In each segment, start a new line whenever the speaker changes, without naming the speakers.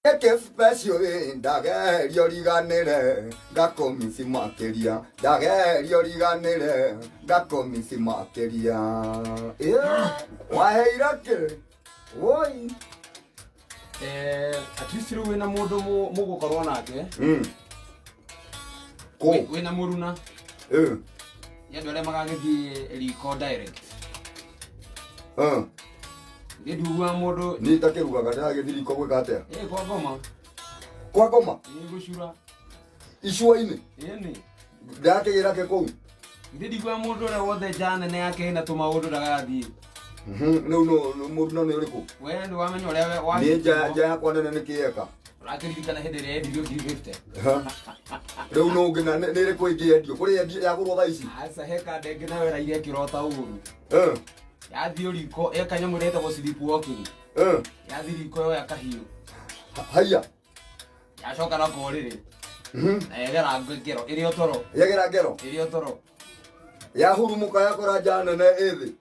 Gĩkĩ special ĩ ndagerio riganĩre ngakũmici makĩria ndagerio riganĩre ngakũmici makĩria. Ĩ, waheire kĩ woi?
At least rĩu wĩna mũndũ mũgũkorwo nake.
Kũ?
Wĩna mũruna. Nĩ andũ arĩa magagĩthiĩ riko direct. Nĩ nduguaga mũndũ.
Niĩ itakĩrugaga ndĩragĩthiĩ riko gwĩka atĩa?
Ĩ, kwa ngoma.
Kwa ngoma?
Ĩ, gũcura.
Icua-inĩ?
Ĩni.
Ndĩrakĩgĩra kĩ kũu?
Githĩ ndiguaga mũndũ ũrĩa wothe nja nene yake ĩna tũmaũndũ ndagathiĩ.
Rĩu mũruna nĩ ũrĩkũ?
We nĩ wamenya ũrĩa
Niĩ nja yakwa nene nĩ kĩeka.
Ũrakĩririkana hĩndĩ ĩrĩa yendirio ngiri 50?
Ha. Rĩu no ũngĩ na nĩ ĩrĩkũ ĩngĩ yendio? Kũrĩ yendio yagũrwo thaa ici?
Aca, he kanda ĩngĩ nayo ĩraire ĩkĩrota ũru. Yathiĩ riko eka nyamũ ĩrĩa ĩtagwo sleep walking. Yathiĩ riko yoya kahiũ.
Haiya.
Yacoka na korĩrĩ. Na yegera ngero ĩrĩ o toro.
Yegera ngero.
Ĩrĩ o toro.
Yahurumuka yakora nja nene ĩthĩ.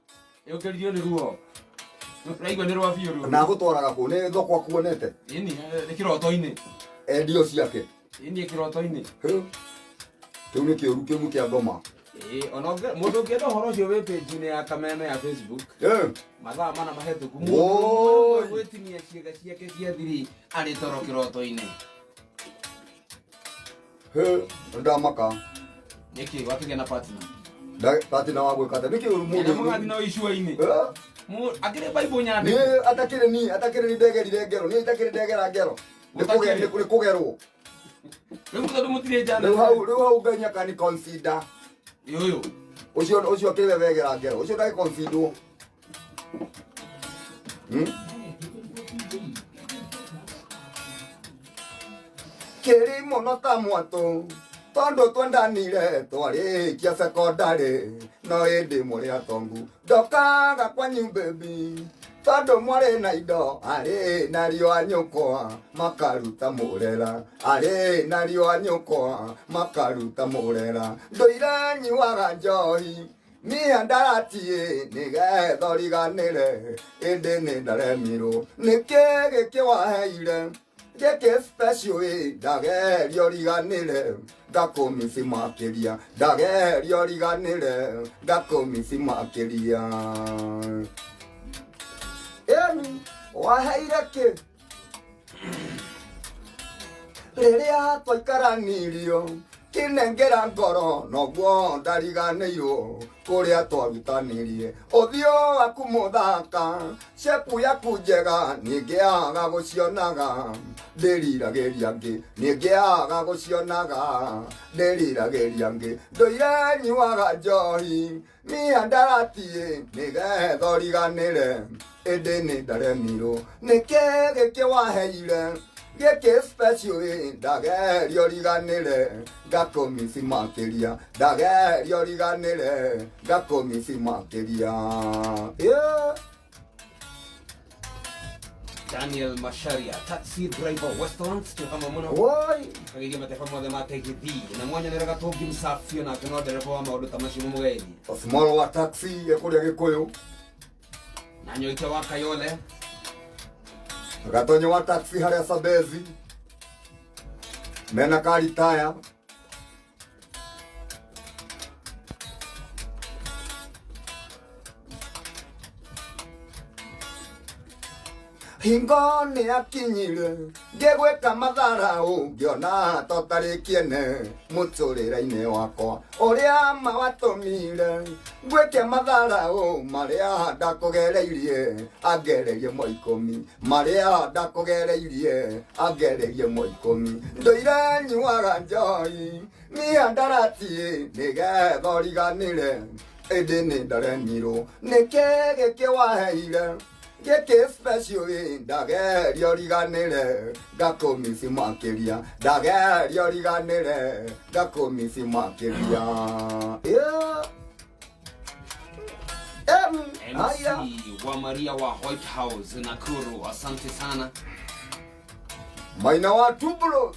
Yũkĩririo nĩ ruo. Ũraigua nĩ rwa biũ rũu.
Na agũtwaraga kũ? Nĩ thoko akuonete?
Ĩni, nĩ kĩroto-inĩ.
Endio ciake.
Ĩni, kĩroto-inĩ.
Hĩ. Kĩu nĩ kĩũru, kĩu kĩa ngoma.
Ĩĩ, ona mũndũ ũngĩenda ũhoro ũcio wĩ page-inĩ ya Kameme ya Facebook. Mathaa 4 mahĩtũku. Mũndũ
Woi.
gwĩtinia ciĩga ciake cia thiri arĩ toro kĩroto-inĩ.
Hĩ, ndamaka.
Nĩkĩ wakĩgĩa na partner?
Partner wa gwĩka atĩa? Nĩkĩ mũndũ
Ena mũgathiĩ nao icua-inĩ. Akĩrĩ Bible nyandĩke.
Niĩ atakĩrĩ ni, atakĩrĩ ni ndegerire ngero, niĩ itakĩrĩ ndegera ngero. Nĩ
Ũtakĩrĩ?
nĩ kũgerwo.
Rĩu tondũ mũtirĩ njana.
Rĩu hau Ngai nĩakani consider.
Ĩ ũyũ.
Ũcio akĩrĩ we wegera ngero. Ũcio ndagĩ considerwo. Kĩrĩ mũno ta mwatũ tondũ twendanire twarĩkia cekondarĩ no ĩndĩ mũrĩ atongu ndokaga kwanyu baby tondũ mwarĩ na indo arĩ na riũa nyũkwa makaruta mũrera arĩ na riũa nyũkwa makaruta mũrera ndũire nyuaga njohi mĩhandarati nĩgetha ũriganĩre ĩndĩ nĩ ndaremirwo nĩkĩ gĩkĩ waheire gĩkĩ special ĩ ndageria ũriganĩre ngakũmici makĩria ndageria ũriganĩre ngakũmici makĩria. Ĩni waheire kĩ rĩrĩa twaikaranirio kĩnengera ngoro noguo ndariganĩirwo kũrĩa twarutanirie ũthiũ waku mũthaka cepu yaku njega ningĩaga gũcionaga ndĩriragĩria ngĩ ningĩaga gũcionaga ndĩriragĩria ngĩ ndũire nyuaga njohi mĩhandarati nĩgetha ũriganĩre ĩndĩ nĩ ndaremirwo nĩkĩ gĩkĩ waheire gĩkĩ special ĩ ndageria ũriganĩre ngakũmici makĩria ndageria ũriganĩre ngakũmici makĩria. Yeah.
Daniel Macharia, taxi driver Westlands, tuhama muno.
Woi.
Kageria matereba mothe ma tegithi na mwanya nĩ gatongi msafi onake no ndereba wa maũndũ ta macio mũmũgethi.
Small wa taxi ekũrĩa Gĩkũyũ.
Na nyoike wa Kayole.
Gatonyo wa taxi harĩa Sabezi. Mena karitaya. Hingo nĩ akinyire ngĩgwĩka matharau ngĩona totarĩ kĩene mũtũrĩre-inĩ wakwa ũrĩa ma watũmire ngwĩke matharau marĩa ndakũgereirie angereirie mo ikũmi marĩa ndakũgereirie angereirie mo ikũmi ndũire nyuaga njohi mĩhandarati nĩgetha ũriganĩre ĩndĩ nĩ ndaremirwo nĩkĩ gĩkĩ waheire gĩkĩ special ĩ ndageria ũriganĩre ngakũmici makĩria ndageria ũriganĩre ngakũmici makĩria. Yeah.
MC wa Maria wa White House Nakuru, asante sana.
Maina wa Tublos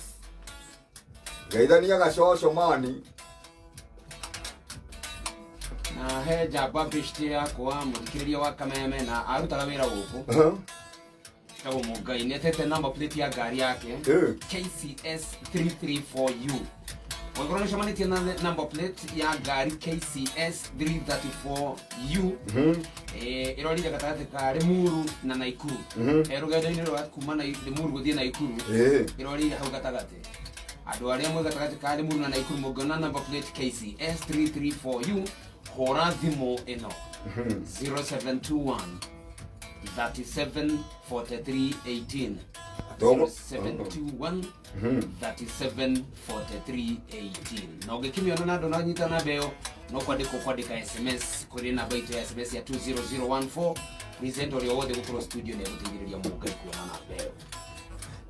geithania gacoco mani.
Na he njamba bishti yakwa mũthikĩrĩria wa Kameme na arutaga wĩra gũkũ. Tagwo Mũngai nĩ atete number plate ya ngari yake KCS 334U. Ũngĩkorwo nĩ ũcemanĩtie na number plate ya ngari KCS 334U, ĩrorire gatagatĩ ka Limuru na Naikuru. Rũgendo-inĩ rwa kuma na Limuru gũthiĩ Naikuru, ĩrorire hau gatagatĩ. Andũ arĩa mwĩ gatagatĩ ka Limuru na Naikuru, mũngĩona number plate KCS 334U, hũra thimũ ĩno, 0721 37 43 18. 0721 37 43 18. Na ũngĩkĩmĩona na ndũnanyita namba ĩyo, no kwandĩka ũkwandĩka SMS kũrĩ namba itũ ya SMS ya 20014. Present ũrĩa wothe gũkorwo studio nĩ egũteithĩrĩria Mũngai kuona namba ĩyo.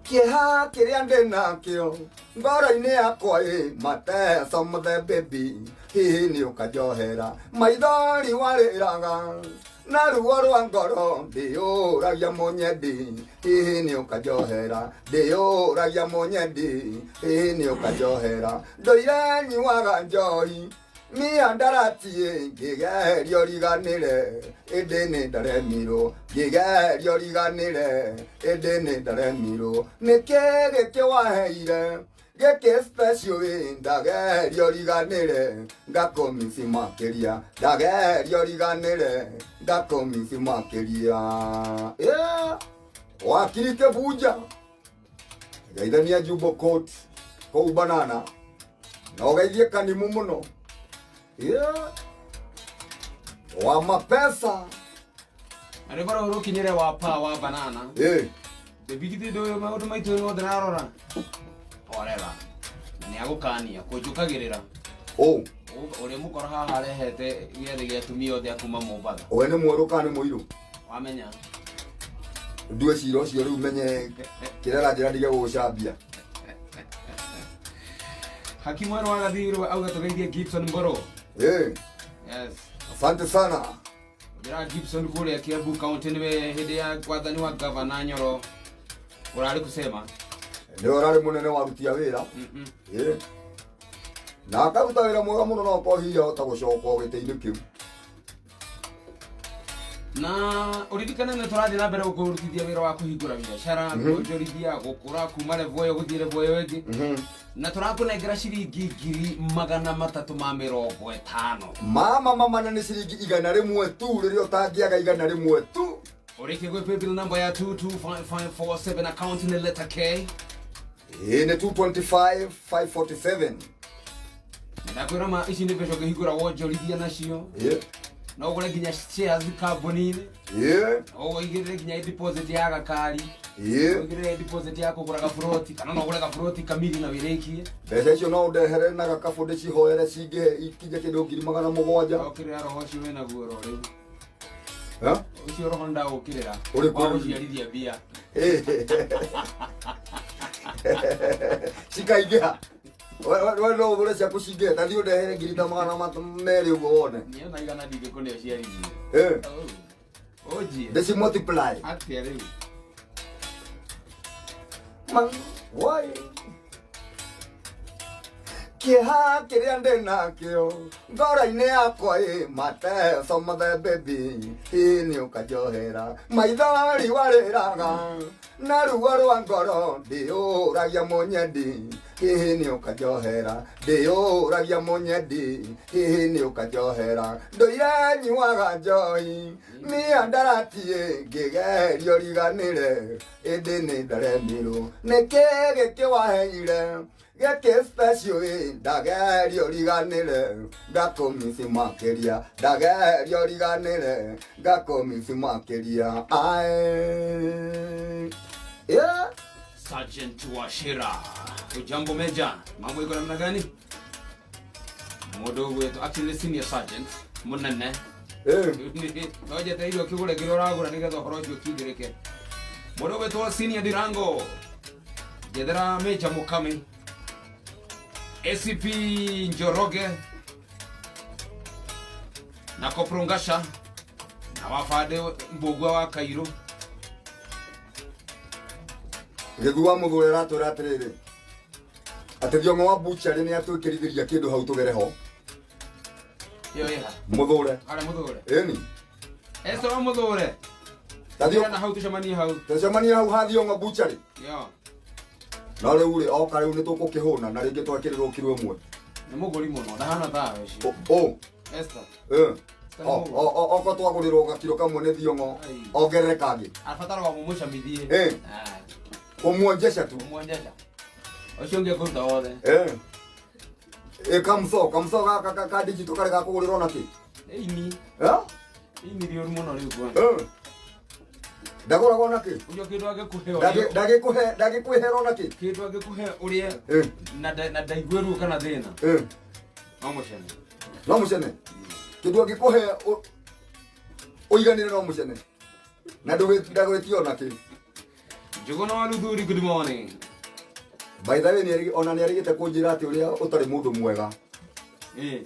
Kĩeha kĩrĩa ndĩ nakĩo ngoro-inĩ yakwa ĩ mateco mothe, baby, hihi nĩ ũkanjohera maithori warĩraga na ruo rwa ngoro. Ndĩyũragia mũnyendi, hihi nĩ ũkanjohera. Ndĩyũragia mũnyendi, hihi nĩ ũkanjohera. Ndũire nyuaga njohi miandaratiĩ ngĩgerio riganĩre, ĩndĩ nĩ ndaremirwo. Ngĩgerio riganĩre, ĩndĩ nĩ ndaremirwo. Nĩkĩ gĩkĩ waheire gĩkĩ special ĩ? Ndagerio riganĩre, ngakũmisi makĩria. Ndagerio riganĩre, ngakũmisi makĩria. Yeah. Wakiri kĩbunja geithania Jumbo Coat kũu Banana na ũgeithie Kanimu mũno. Yeah. Wa mapesa.
Na rwĩmbo rũu rũkinyĩre wa pa wa Banana. Ndĩbigithĩ ndũyũ maũndũ maitũ mothe narora orera na nĩ agũkania kũnjũkagĩrĩra. Ũrĩa mũkora haha arehete gĩathĩ gĩa atumia othe a kuma Mombatha.
We nĩ mwerũ kana nĩ mũirũ?
Wamenya.
Ndue cira ũcio rĩu, menye kĩrĩa aranjĩra ndige gũgũcambia.
Hakimu mwerũ wa Gathirwo auga tũgeithie Gibson Mboro. Yes.
Asante sana.
Njĩra Gibson kũrĩa Kiambu County nĩwe hĩndĩ ya wathani wa Gavana Nyoro ũrarĩ kusema.
Nĩwe ũrarĩ mũnene wa aruti a wĩra. Na akaruta wĩra mwega mũno, no korwo hihi ahota gũcoka gĩtĩ-inĩ kĩu.
Na ũririkane nĩ tũrathiĩ na mbere gũkũrutithia wĩra wa kũhingũra biacara, kuonjorithia, gũkũra kuma level ĩyo gũthiĩ level ĩyo ĩngĩ, na tũrakũnengera ciringi 350,000.
Mama mama, na nĩ ciringi 100 tu rĩrĩa ũtangĩaga, 100 tu.
Ũrĩkie gwĩ paybill number ya 225547, account nĩ letter K.
Ĩ, nĩ 225 547.
Na ndakwĩra ma, ici nĩ mbeca ũngĩhingũra wonjorithia nacio. No ũgũre nginya shares kambuni-inĩ. No ũigĩrĩre nginya deposit ya gakari. Ũigĩrĩre deposit ya kũgũra gaburoti, kana no ũgũre gaburoti kamiri na wĩrĩkie.
Mbeca icio no ũndehere na gakabũ ndĩcihoere cingĩhe ikinye kĩndũ 700,000.
Okĩrĩra roho ũcio wĩnaguo ro rĩu.
Ha?
Ũcio roho ndaũkĩrĩra.
Ũrĩkũ?
Wa gũciarithia mbia.
Cikaingĩha. We no ũgũre ciaku cingĩhe, ta thiĩ ũndehere ngiri ta 200 ũguo wone.
Niĩ ona 100 ndingĩkũne ũciarithie. Ũnjie.
Ndĩci multiply.
Atĩa rĩu?
Man, why? Kĩeha kĩrĩa ndĩ nakĩo ngoro-inĩ yakwa ĩ mateco mothe, baby, hihi nĩ ũkanjohera maithori warĩraga na ruo rwa ngoro. Ndĩyũragia mũnyendi, hihi nĩ ũkanjohera. Ndĩyũragia mũnyendi, hihi nĩ ũkanjohera. Ndũire nyuaga njohi miandaratiĩ ngĩgerio riganĩre, ĩndĩ nĩ ndaremirwo. Nĩkĩ gĩkĩ waheire gĩkĩ special ĩ? Ndagerio riganĩre, ngakũmisi makĩria. Ndagerio riganĩre, ngakũmisi makĩria. Ae, yeah.
Sergeant Wachira. Ujambo Meja, mambo iko namna gani? Mũndũ ũgwĩtwo actually senior sergeant mũnene. No njetereire ũkĩgũre kĩrĩa ũragũra nĩgetha ũhoro ũcio ũkindĩrĩke. Mũndũ ũgwĩtwo senior Dirango. Njethera Meja Mukami. ACP Njoroge na Kopro Ngasha na wabande Mbũgua wa Kairũ.
Gĩthua mũthuri aratwĩra atĩrĩrĩ, atĩ Thiong'o wa bucharĩ nĩ atwĩkĩrithĩria kĩndũ hau tũgere ho.
Ĩyo ĩha?
Mũthũre.
Harĩa mũthũre?
Ĩni.
Esther wa mũthũre.
Tathio
Na hau tucemanie hau.
Tucemanie hau ha Thiong'o butchery.
Yo.
No rĩu rĩ oka rĩu nĩ tũgũkĩhũna na rĩngĩ twakĩrĩrwo kiro ĩmwe.
Nĩ mũgũri mũno ndahana tawe ũcio.
Ũ.
Esther.
Eh. Oko twagũrĩrwo gakiro kamwe nĩ Thiong'o ongerere kangĩ.
Abataraga mũmũcamithie.
Eh. Kũmuonjesha tu.
Kũmuonjesha. Ũcio ũngĩ ekũruta wothe.
Eh. E kamso kamso gaka ka digital karĩ gakũgũrĩrwo na kĩ?
Ini.
Eh?
Ini rĩũru mũno rĩu kwanza.
Eh. Ndagũragwo na kĩ?
Ũcio kĩndũ angĩkũhe ũrĩe.
Ndagĩkũhe ndagĩkwĩhera na kĩ?
Kĩndũ angĩkũhe ũrĩe.
Eh.
Na ndaigue ruo kana thĩna.
Eh.
No mũcene.
No mũcene. Kĩndũ angĩkũhe ũiganĩre no mũcene. Na ndagwĩtio na kĩ?
Njũgũna wa Luthuri, good morning.
By the way, ona nĩ arĩgĩte kũnjĩra atĩ ũrĩa ũtarĩ mũndũ mwega.
Eh.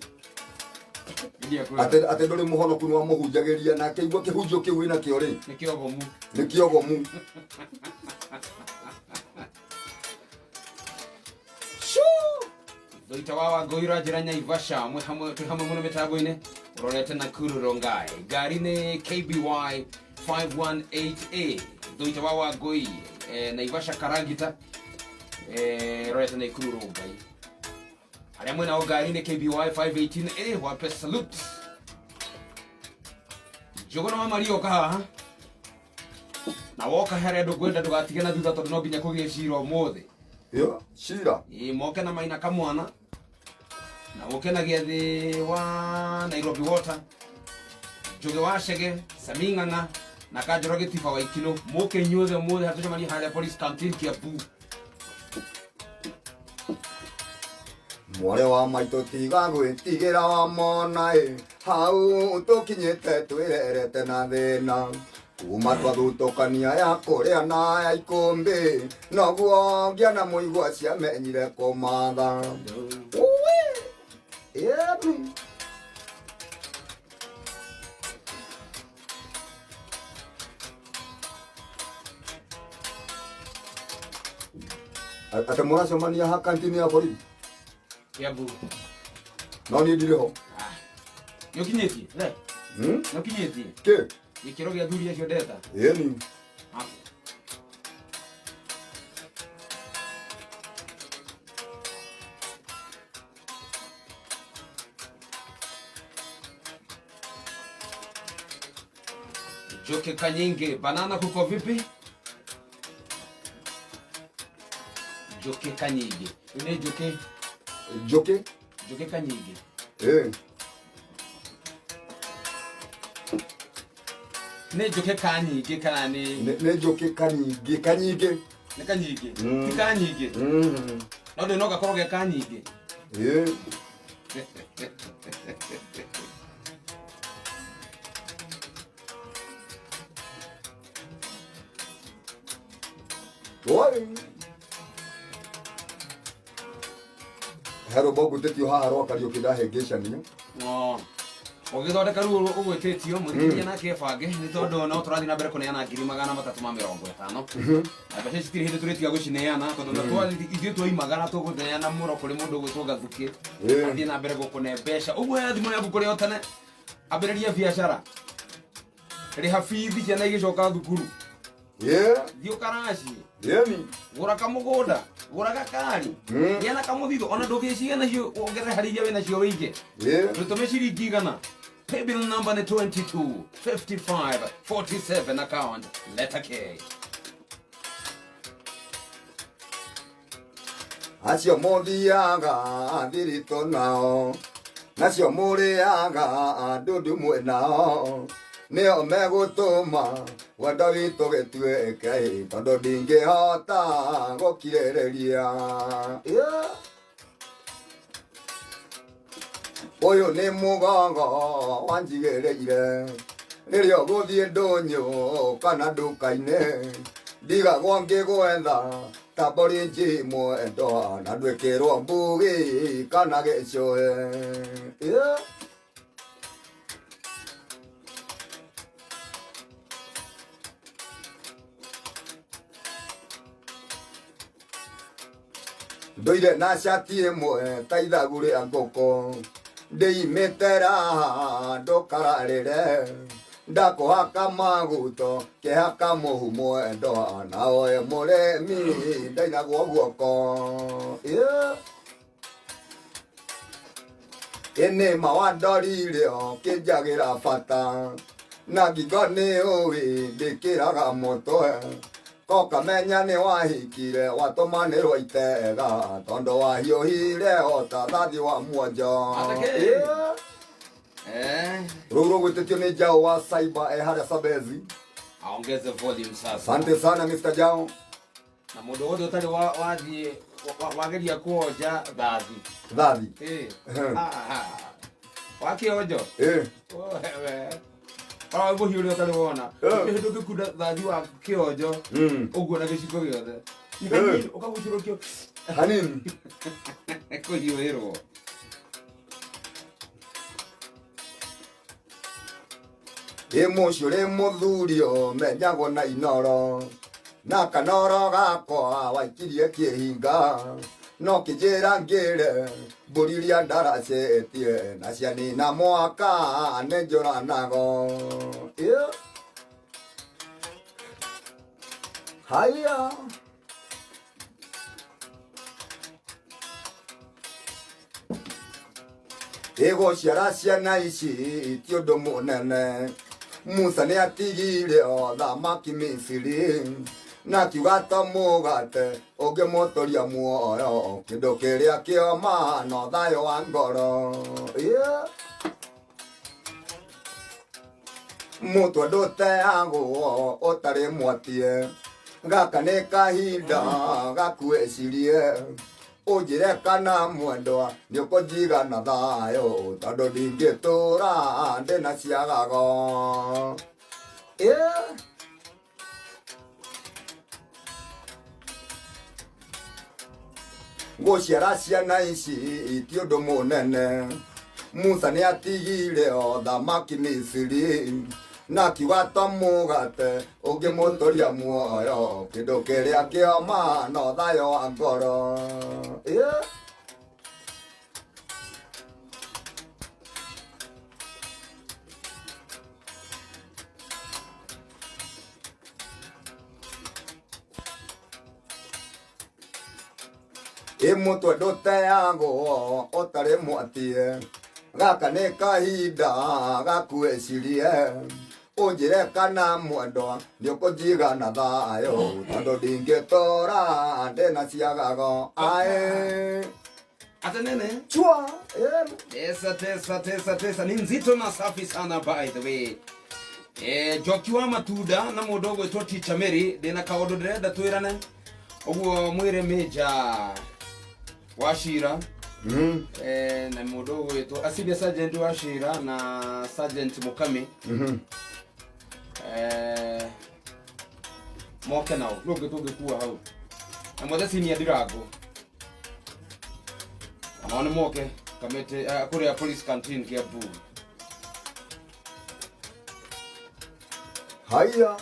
Atĩ atĩ ndũrĩ mũhonoku nĩ wamũhunjagĩria na akĩigua kĩhunjio kĩu wĩna kĩo rĩ.
Nĩ kĩogomu.
Nĩ kĩogomu.
Thuita wa Wangũi ũranjĩra Naivasha mwĩ hamwe twĩ hamwe mũno mĩtambo-inĩ ũrorete Nakuru Rongai. Ngari nĩ KBY 518A. Thuita wa Wangũi Naivasha Karagita rorete Nakuru Rongai. Arĩa mwĩnao ngari nĩ KBY 518A wape salute. Njũgũna wa Maria ũka haha. Na woka harĩa ndũkwenda ndũgatige na thutha tondũ no nginya kũgĩe cira ũmũthĩ.
Yo, cira.
Ĩ moke na Maina Kamwana. Na ũke na gĩathĩ wa Nairobi Water. Njũgĩ wa Chege, Sami Ng'ang'a na Kanjoro Gĩtiba wa Ikino. Mũke inyuothe ũmũthĩ hatũcemanie harĩa Police Canteen Kiambu.
Mwarĩ wa maitũ tiga gwĩtigĩra wa mona ĩ hau tũkinyĩte twĩrerete na thĩna kuma twathutũkania ya kũrĩa na ya ikũmbĩ noguo ngĩana mũigua ciamenyire kũmatha. Uwe! Ĩni. Atĩ mũracemania ha kantini ya borithi?
Kiambu.
No niĩ ndirĩ ho.
Nĩ ũkinyĩtie? Le. Nĩ ũkinyĩtie?
Kĩ?
Gĩkĩro gĩa athuri acio ndeta?
Ĩni.
Njoke Kanyinge, banana kuko vipi? Njoke Kanyinge. Nĩ Njoke.
Njoke?
Njoke Kanyinge.
Eh.
Nĩ Njoke Kanyinge kana nĩ
Nĩ Njoke Kanyinge, Kanyinge.
Nĩ Kanyinge. Ti Kanyinge. No ndĩ no gakorwo ge Kanyinge.
Eh. Oi. Hero bogu tetio haha rwa Kariũki ndahĩngĩcania.
Ũgĩthondeka rĩu ũgwĩtĩtio mũthikĩrĩria nake ebange nĩ tondũ no tũrathiĩ na mbere kũneana 350,000. Na mbeca ici citirĩ hĩndĩ tũrĩtiga gũcineana tondũ ithuĩ twoimagara tũgũneana mũno kũrĩ mũndũ ũgwĩtwo Gathukĩ. Athiĩ na mbere gũkũne mbeca. Ũguo oya thimũ yaku kũrĩ o tene ambĩrĩria biacara. Rĩha bithi ciana igĩcoka thukuru. Thiĩ ũkaracie.
Ĩni.
Gũra kamũgũnda, gũra gakari. Gĩa na kamũthithũ ona ndũgĩciga nacio wongerere harĩ iria wĩnacio wĩige. Tũtũme ciringi igana. Paybill number ni 22 55 47 account letter K.
Acio mothiaga thiritũ nao nacio mũrĩaga ndundu mwĩ nao nĩo megũtũma wendo witũ gĩtuĩke tondũ ndingĩhota gũkirĩrĩria. Ũyũ nĩ mũgongo wanjigĩrĩire rĩrĩa ũgũthiĩ ndũnyũ kana nduka-inĩ ndigagwo ngĩgwetha ta mbũri njimwe na ndwĩkĩrwo mbugi kana gĩcũhĩ. Ndoire na cati ĩmwe ta ithagu rĩa ngũkũ ndĩimĩte raha ndũkararĩre Ndakũhaka maguto kĩhaka mũhu mwendwa nawe mũrĩmi ndainagwo guoko. Yeah. Ĩnĩ mawandorire kĩnjagĩra bata na ngingo nĩ ũĩ ndĩkĩraga mũtwe kokamenya nĩ wahikire watũmanĩrwo itega tondũ wahiũhire ota thathi wa mwonjo.
Eh,
Rũu rũgwĩtĩtio nĩ Jao wa Cyber e harĩa Sabezi.
Aongeze volume sasa.
Asante sana Mr. Jao.
Na mũndũ wothe ũtarĩ wathiĩ wageria kuonja thathi.
Thathi.
Eh.
Mhm.
Ah, wakĩonjo.
Eh.
Wewe. Ora mũhiũ ũrĩa ũtarĩ wona.
Eh.
Hĩndĩ ũngĩkunda thathi wa kĩonjo ũguo na gĩciko gĩothe. Nĩ
Eh.
hanini ũkagucũrũkio
Hanini.
kũhiũhĩrwo.
Ĩ mũciĩ ũrĩ mũthurio menyagwo na inoro na kanoro gakwa waikirie kĩhinga no kĩnjĩra ngĩre mbũri iria ndaracetie na cianina mwaka nĩ njũranago. Ĩ. Haya. Ĩgũciara ciana ici ti ũndũ mũnene Musa nĩ atigire o thamaki Misiri na akiuga to mũgate ũngĩmũtũria muoyo kĩndũ kĩrĩa kĩoma no thayũ wa ngoro. Yeah. Mũtwe ndũteagwo ũtarĩ mwatie gaka nĩ kahinda gakuĩcirie ũnjĩre kana mwendwa nĩ ũkũnjiga na thayũ tondũ ndingĩtũra ndĩna ciagago. Yeah. Gũciara ciana ici ti ũndũ mũnene Musa nĩ atigire o thamaki Misiri na akiuga to mũgate ũngĩmũtũria muoyo kĩndũ kĩrĩa kĩoma no thayũ wa ngoro. Yeah. Ĩ mũtwe ndũteagwo ũtarĩ mwatie gaka nĩ kahinda gakuĩcirie ũnjĩre kana mwendwa nĩ ũkũnjiga na thayũ tondũ ndingĩtũra ndĩna ciagago. Ae.
Ate nene.
Chua. Eh.
Tesa tesa tesa tesa ni nzito na safi sana by the way. Eh, Njoki wa matunda na mũndũ ũgwĩtwo Teacher Mary ndĩna kaũndũ ndĩrenda twĩrane ũguo mwĩre Major wa Shira eh, na mũndũ ũgwĩtwo Asibia Sergeant wa Shira na Sergeant Mukami eh, moke nao nũ ũngĩ tũngĩkua hau na mwethe senior Ndirango onao nĩ moke kamĩtĩ kũrĩa police canteen Kiambu.
Haya.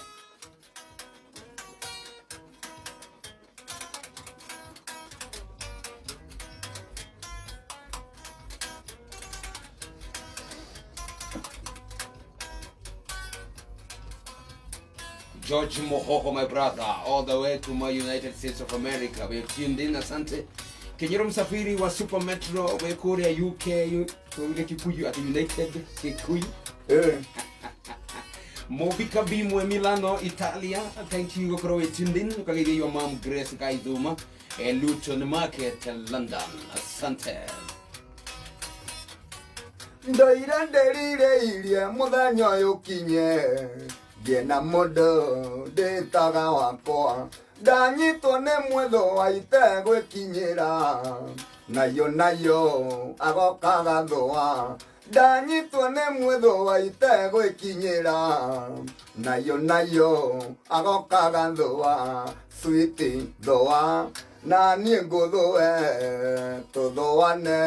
George Mohoho, my brother, all the way to my United States of America. We tuned in, asante. Kenyero Msafiri wa Super Metro, we kũrĩa UK, tũrire Kikuyu, at United Kikuyu.
Eh.
Mobika Bimwe Milano, Italia. Thank you gũkorwo wĩ tuned in. Ũkageithia your mom Grace Gaithuma, Luton Market, London. Asante.
Ndoire ndĩrirĩirie mũthenya ũyũ ũkinye ngĩe na mũndũ ndĩtaga wakwa ndanyitwo nĩ mwetho wa itegwĩkinyĩra nayo nayo agoka gathũa ndanyitwo nĩ mwetho wa itegwĩkinyĩra nayo nayo agoka gathũa switi thũa na niĩ ngũthũe tũthũane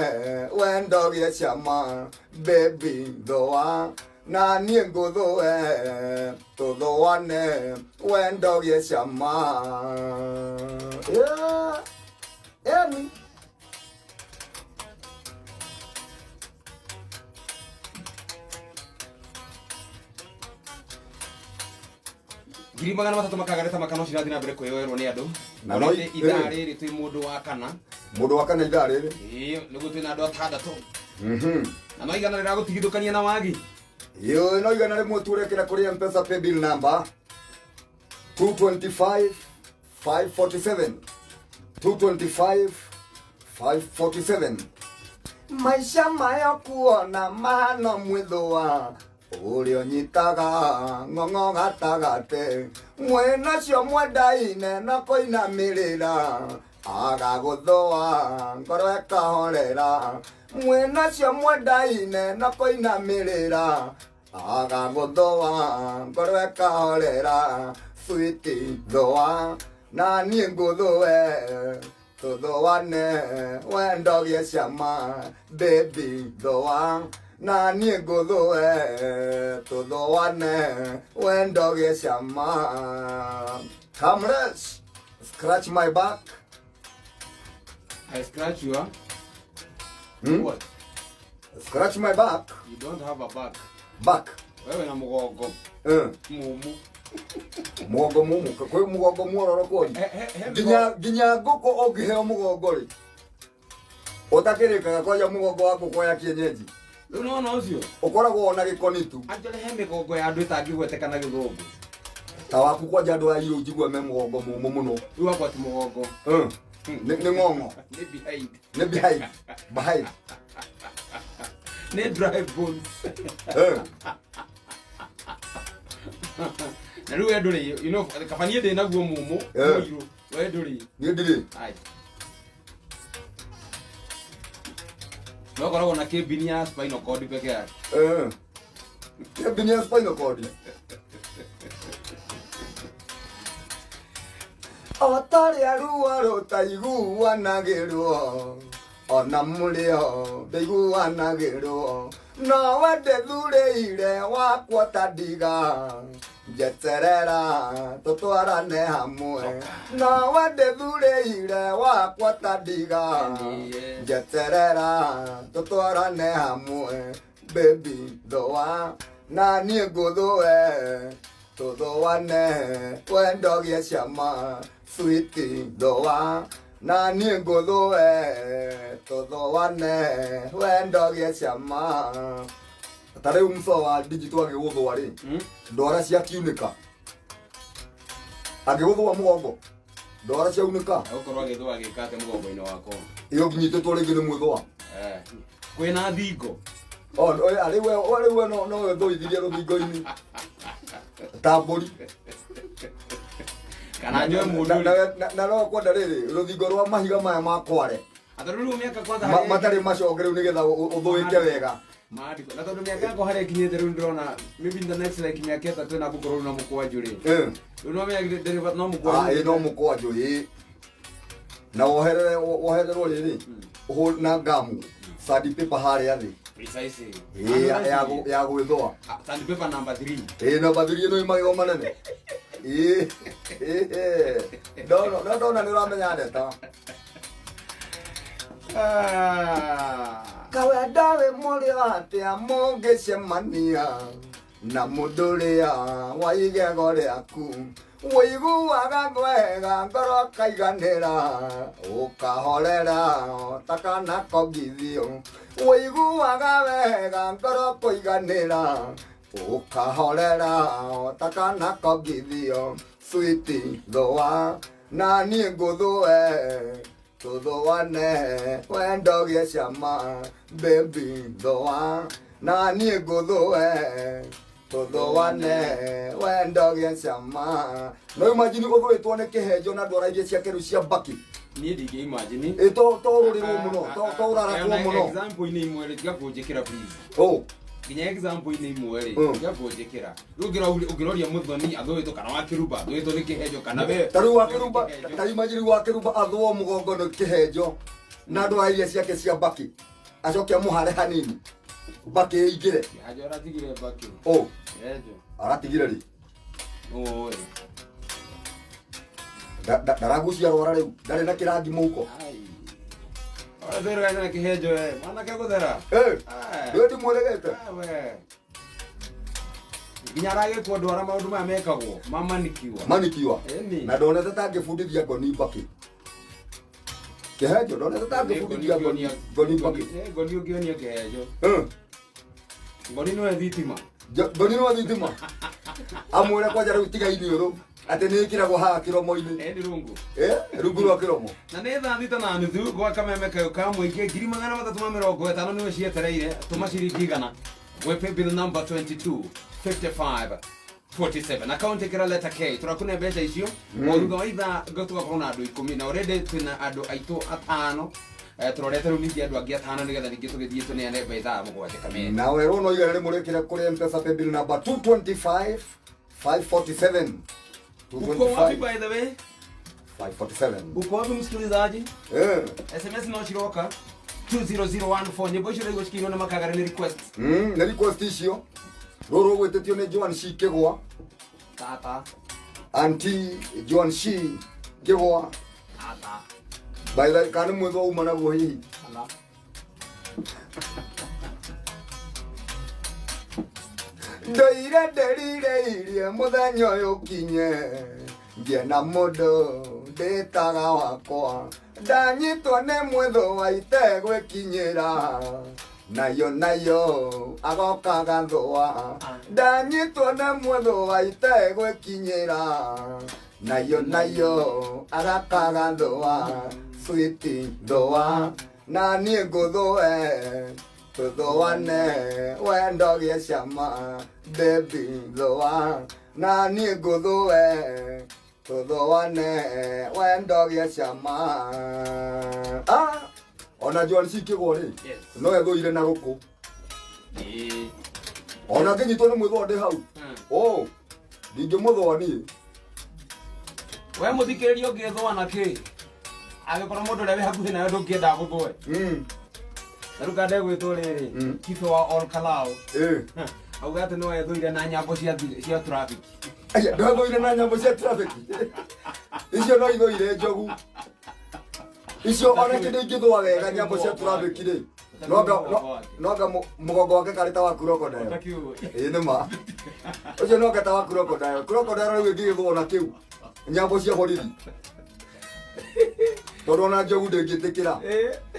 wendo gĩe cama baby thũa na niĩ ngũthũe tũthũane wendo gĩe cama. Yeah. Eni.
300 makagareta makano cirathiĩ na mbere kwĩyoerwo nĩ andũ.
Na no-
Onete ithaa rĩrĩ twĩ mũndũ wa kana.
Mũndũ wa kana ithaa rĩrĩ.
Ĩĩ, nĩguo twĩna andũ atandatũ. Na no igana rĩragũtigithũkania na wagi.
Yo no igana rĩmwe turekĩra kũrĩ Mpesa paybill number 225 547 225 547. Maisha mayo kuona mahano mwithũa ũrĩa ũnyitaga ng'ong'o gatagatĩ mwĩnacio mwendaine na kũinamĩrĩra agagũthũa ngoro ĩkahorera mwĩnacio mwendaine na kũinamĩrĩra agagũthũa ngoro ĩkahorera switi thũa na niĩ ngũthũe tũthũane wendo gĩe cama baby thũa na niĩ ngũthũe tũthũane wendo gĩe cama. Kamresh, scratch my back.
I scratch you, huh?
Hmm?
What?
Scratch my back.
You don't have a back.
Back.
Wewe na mũgongo mũmũ.
Mũgongo mũmũ kwĩ mũgongo muororo kwoni.
He
Nginya ngũkũ ũngĩheo mũgongo rĩ ũtakĩrĩkaga kwanja mũgongo wa ngũkũ ya kienyeji
Rĩu nĩwona ũcio?
ũkoragwo ona gĩkoni tu.
Actually he mĩgongo ya andũ ĩtangĩgweteka na gĩthũngũ.
Ta waku kwanja andũ a irũ njigua me mũgongo mũmũ mũno.
Rĩu wakwa ti mũgongo.
Nĩ ng'ong'o.
Nĩ behind.
Nĩ behind behind.
Nĩ dry bones. Na rĩu we ndũrĩ, you know, kaba niĩ ndĩ naguo mũmũ, mũirũ. We ndũrĩ.
Niĩ ndirĩ.
Ai. No koragwo na kĩmbini ya spinal cord peke yake.
Kĩambini ya spinal cord o ta rũrĩa ruo rũtaiguanagĩrwo ona mũrĩo ndĩiguanagĩrwo no wende thurĩire wakwa ta ndiga njeterera tũtwarane hamwe no wende thurĩire wakwa ta ndiga njeterera tũtwarane hamwe baby thũa na niĩ ngũthũe tũthũane wendo gĩe cama switi thũa na niĩ ngũthũe tũthũane wendo gĩe cama. Ta rĩu mũco wa digital agĩgũthũa rĩ ndwara ciakiunĩka agĩgũthũa mũgongo ndwara ciaunĩka.
Agũkorwo agĩthũa agĩka atĩa mũgongo-inĩ wakwa?
Ĩyo nginyitĩtwo rĩngĩ nĩ mwĩthũa.
Kwĩna thingo.
Rĩu we no wĩthũithirie rũthingo-inĩ ta mbũri.
Kana njoe mũndũ rĩ.
Na no kwenda rĩrĩ rũthingo rwa mahiga maya ma kware.
Ata rĩu mĩaka kwanza
matarĩ macoke rĩu nĩgetha ũthũĩke wega.
Maandĩko. Na tondũ mĩaka yakwa harĩa ĩkinyĩte rĩu ndĩrona maybe in the next like mĩaka ĩtatũ ĩna ngũkorwo na mũkwanjũ rĩ. Rĩu no menya ndereba no mũkwanjũ.
Ĩĩ no mũkwanjũ ĩĩ. Na woherere wohererwo rĩrĩ na ngamu sandpaper harĩa thĩ.
Precisely.
Ĩĩ ya gwĩthũa.
Sandpaper number 3.
Ĩĩ number 3 ĩno ĩ magego manene. Ĩĩ. No ndona nĩ ũramenya ndeta. Kawenda wĩ mũrĩo atĩa mũngĩcemania na mũndũ ũrĩa wa igego rĩaku ũiguaga wega ngoro kaiganĩra ũkahorera ta kana kongithio ũiguaga wega ngoro kũiganĩra ũkahorera ta kana kongithio switi thũa na niĩ ngũthũe tũthũane wendo gĩe cama baby thũa na niĩ ngũthũe tũthũane wendo gĩe cama. No imagine ũthũĩtwo nĩ kĩhenjo na ndwara iria ciake rĩu cia mbaki.
Niĩ ndingĩ imagine.
Ĩ to ũrũrĩrwo mũno to ũrarakwo mũno.
Example-inĩ imwe rĩ tiga kũnjĩkĩra please. Nginya example-inĩ imwe rĩ tiga kũnjĩkĩra. Rĩu ũngĩroria mũthoni athũĩtwo kana wa kĩrumba athũĩtwo nĩ kĩhenjo kana we.
Ta rĩu wa kĩrumba ta imagine wa kĩrumba athũo mũgongo nĩ kĩhenjo na ndwara iria ciake cia mbaki acoke amũhare hanini mbaki ĩingĩre.
Kĩhenjo aratigire mbaki. Kĩhenjo.
Aratigire rĩ?
Ũĩ.
Ndaragucia rwara rĩu ndarĩ na kĩrangi mũhuko.
Ora na kĩhenjo we mwanake gũthera.
Ndĩ ndimwĩrĩgĩte.
We. Nginya aragĩkwo ndwara maũndũ maya mekagwo ma manicure.
Manikiwa.
Ĩni.
Na ndonete ta ngĩbundithia ngoni mbakĩ. Kĩhenjo ndonete ta ngĩbundithia ngoni ngoni mbakĩ.
Ngoni ũngĩonia kĩhenjo.
Eh,
Ngoni nĩwe thitima.
Ngoni nĩwe thitima. Amwĩre kwanja rĩu tiga iniũrũ atĩ nĩ ĩkĩragwo haha kĩromo-inĩ.
Ĩni rungu.
Eh, rungu rwa kĩromo.
Na nĩ 6:30 gwa kameme kayũ ka mũingĩ 350 nĩwe cietereire tũma ciringi 100 gwĩ paybill number 22 55 47 akaunti ĩkĩra letter K tũrakune mbeca icio o thutha wa ithaa tũgakorwo na andũ 10 na already twĩna andũ aitũ atano. Tũrorete rĩu ningĩ andũ angĩ atano nĩgetha ningĩ tũgĩthiĩ tũneane mbeca thaa 7 kameme.
Na werwo no igana rĩmwe rĩkĩre kũrĩ M-Pesa paybill number 225 547.
Uko wapi
225
by the way?
547.
Uko wapi msikilizaji?
Eh.
SMS no ciroka 20014 nyĩmbo icio rĩu cikĩinwo nĩ makagara nĩ request.
Nĩ request icio. Rũrũ gwĩtĩtio nĩ Joan C Kĩgwa.
Tata.
Auntie Joan C Kĩgwa.
Tata.
By the kana mwetho uma naguo hihi.
Ala.
Ndoire nderireirie mũthenya ũyũ ũkinye ngĩe na mũndũ ndĩtaga wakwa ndanyitwo nĩ mwĩthũ wa itegwĩkinyĩra nayo nayo agoka gathũa ndanyitwo nĩ mwĩthũ wa itegwĩkinyĩra nayo nayo agaka gathũa switi thũa na niĩ ngũthũe tũthũane wendo gĩe cama baby thũa na niĩ ngũthũe tũthũane wendo gĩe cama. Ah, ona Joan C Kĩgwa rĩ
Yes.
no ethũire na gũkũ
Ĩĩ.
ona ngĩnyitwo nĩ mwĩthũa ndĩ hau o ndingĩmũthũa niĩ.
We mũthikĩrĩria ũngĩthũa na kĩ angĩkorwo mũndũ ũrĩa wĩ hakuhĩ nawe ndũngĩenda agũthũe na rĩu kanda ĩgwĩtwo rĩrĩ kibe wa Ol Kalou auga atĩ no ethũire na nyambo cia traffic.
Aya, ndethũire na nyambo cia traffic icio no ithũire njogu icio ona kĩndũ ingĩthũa wega nyambo cia traffic rĩ noanga mũgongo wake karĩ ta wa crocodile. Ĩĩ nĩ ma ũcio noanga ta wa crocodile crocodile rĩu ĩngĩgĩthũo na kĩu nyambo cia borithi tondũ ona njogu ndĩngĩtĩkĩra.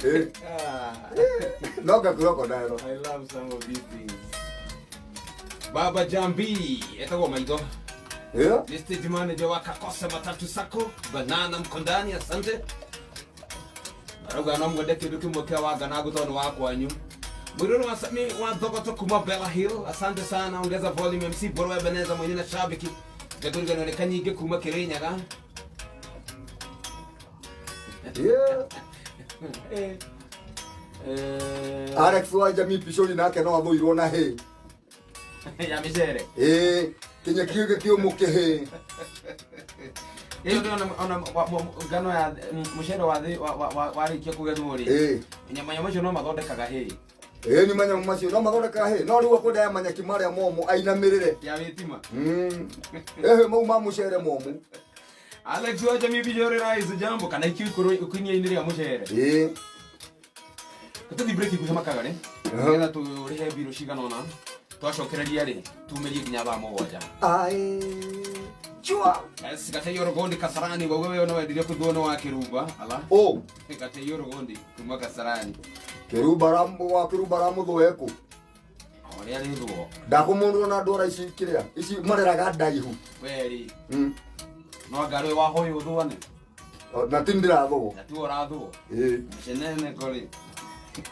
Ĩĩ noanga crocodile.
I love some of these things. Baba Jambi etagwo maitho.
Ĩĩ
Ni stage manager wa Kakosa Matatu Sacco, Banana Mkondani, asante. Arauga no mwende kindu kimwe kia wanganagu tondu wa kwanyu. Mwiruru wa Sami wa Thogoto kuma Bella Hill, asante sana, ongeza volume MC Boro Ebeneza mwenye na shabiki. Ngakũririkana nĩ kanyingĩ kuma Kirinyaga.
Ĩĩ Alex wa Jamii Pishori nake no athũirwo na hĩ.
Ya mĩcere.
Ĩĩ kĩnyeki gĩkĩ kĩũmũ kĩhĩ.
Ĩyo ndĩrona ona ngano ya mũcere wa thĩ warĩkia kũgethwo rĩ.
Ĩĩ
Nyama macio no mathondekaga hĩ.
Ĩĩ ni manyamũ macio no mathondekaga hĩ no rĩu akwenda ya manyeki marĩa momũ ainamĩrĩre.
Ya thitima.
Ĩhĩ mau ma mũcere momũ.
Alex wa Jamii Pishori rais jambo kana ikio ikuru ikinya-inĩ rĩa mũcere.
Ĩĩ
Tũthiĩ break ikuhĩ makagare. Nĩgetha tũrĩhe mbirũ cigana ũna. Twacokereria rĩ tumĩrie nginya thaa 7.
Ai chua.
Yes, Gateiyo Rugondi Kasarani wauga wewe no wendire kũthwo nĩ wa Kĩrumba ala.
O
Gateiyo Rugondi kuma Kasarani.
Kĩrumba ra wa Kĩrumba ra mũthũe kũ.
Ũrĩa rĩthwo.
Ndakũmũndwo na ndwara ici kĩrĩa ici mareraga ndaihu.
Weri no anga rĩ wahoywo ũthũane.
Na ti ndĩrathũo.
Na tiwe ũrathũo.
Ĩĩ
Mũcenene kũrĩ.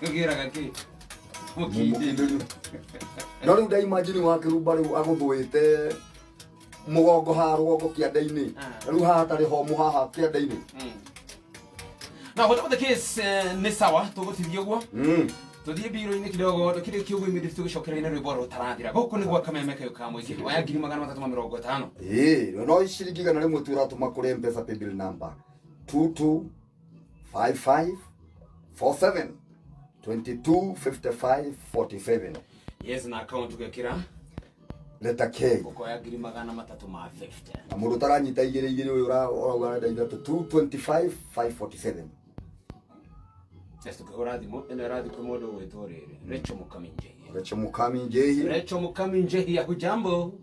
Ũgĩraga kĩ? Mũkindĩru.
Mũkindĩru. No rĩu ndaimagine wa Kĩrumba rĩu agũthũĩte mũgongo haha rũgongo kĩanda-inĩ. Rĩu haha hatarĩ homũ haha kĩanda-inĩ.
Na whatever the case nĩ sawa tũgũtithia ũguo. Tũthiĩ mbiro-inĩ kidogo kĩrĩa kĩũgũ imĩndĩ tũgĩcokereria rwĩmbo rũtarathira gũkũ nĩ gwa kameme kayũ ka mũingĩ oya 350.
Ĩĩ no ciringi 100 tu ũratũma kũrĩ M-Pesa paybill number 225547 225547.
Yes na account ũgekĩra
Letter K.
ũkoya 350.
Na mũndũ ũtaranyita igĩrĩ igĩrĩ ũyũ ũrauga arenda ithatũ 225547.
Yes, tũkĩhũra thimũ ĩno ĩrathiĩ kwĩ mũndũ ũgwĩtwo rĩrĩ Rachel Mũkaminjĩ.
Recho Mukami Njehi.
Recho Mukami Njehi, hujambo?